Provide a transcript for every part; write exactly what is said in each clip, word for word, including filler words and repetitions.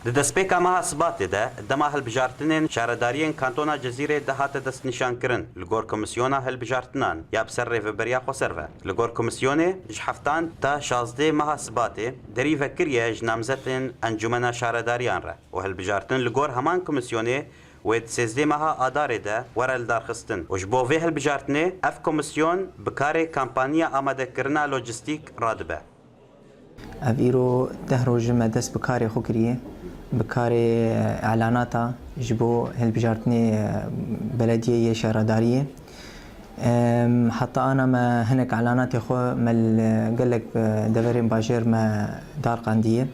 Di destpêka meha Sibatê de dema hilbijartinên şaredariyên Kantona Cizîrê de hate destnîşankirin li gor Komîsyona Hilbijartinan ya bi ser Rêveberiya Xweser ve. Li gor komîsyonê ji heftan ta şazdê meha Sibatê derî vekiriye ji namzetên Encûmena Şaredariyan re û hilbijartin li gor heman komîsyonê wê di sêzdê meha Adarê de were lidarxistin û ji bo vê hilbijartinê ev komîsyon bi karê kampanya amadekirina lojîstîk radibe. Ev îro deh roj me dest bi karê xwe kiriye, bi karê, e, elanata ji bo hilbijartinê, e, belediyê yê şaredariyê. Em, heta ana me hinek elanatê xwe me li gelek, e, deverên bajêr me darqandiye.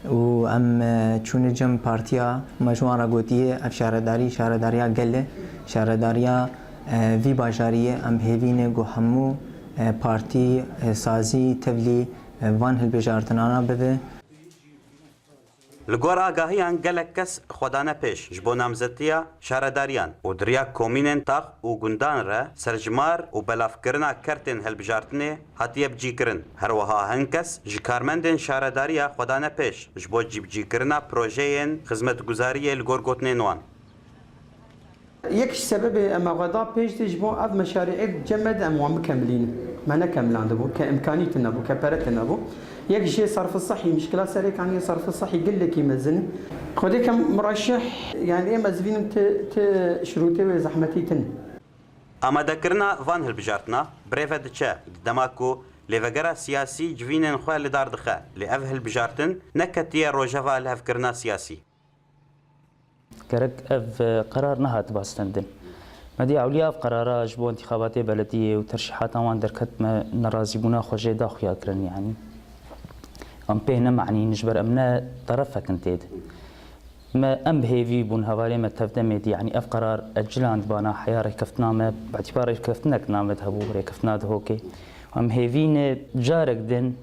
Û em, e, çûne cem partiya me ji wan re gotiye, ev şaredarî, şaredariya gel e, şaredariya, e, vî bajarî ye. Em hêvî ne ku hemû, e, partî, e, sazî, tevlî, e, van hilbijartinana bibe. Li gor agahiyan gelek kes xwe dane pêş ji bo namzetiya şaredariyan û di riya komînên tax û gundan re serjimar û belavkirina kertên hilbijartinê hatiye bicîkirin. Her wiha hin kes ji karmendên şaredariya xwe dane pêş ji bo cîbicîkirina projeyên xizmetguzariyê li gor gotinên wan. Yek ji sebebê em xwe da pêş de ji bo ev meşarî'ê cem me de em wan bikemilînin. Me nekemilandibû, ke imkanî tune bû, ke pere tune bû. Yek jê sarfê sehî, mişkila Serêkaniyê sarfê sehî gelekî mezin in. Xwedê ke muraşeh, yani êm ez vînim ti, ti şirûtê wê zehmetî tune. Amadekirina van hilbijartina bi rê ve diçe, di dema ku lêvegera siyasî civînên xwe li dar dixe, lê ev hilbijartin neketiye rojeva lihevkirina siyasî. Gerek ev, e, qerar nehat bastendin. Me dî ewliya ev qerara ji bo întîxabatê belediyê û terşîhata wan derket, me nerazîbûna xwe jê da xuya kirin, yanî. Em pê nemanîn, ji ber em ne terefek in tê de. Me, em bi hêvî bûn hevalê me tevdemê dî, yanî ev qerar eciland bana heya rêkeftina me, bi îtîbar rêkeftinek name de hebû, rêkeftina Dihokê. Em hêvî ne carek din,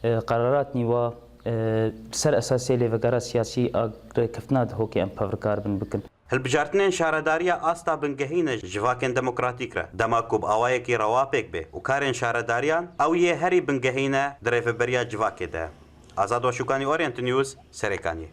e, qerarat nîwa, e, ser esasê lêvegera siyasî a rêkeftina Dihokê em pevrikar bin bikin. Hilbijartinên şaredariya asta bingehî ne ji civakên demokratîk re, dema ku bi awayekî rewa pêk bê û karên şaredariyan ew yê herî bingehî ne di rêveberiya civakê de. Azad Weşûkanî, Orient News, Serêkaniyê.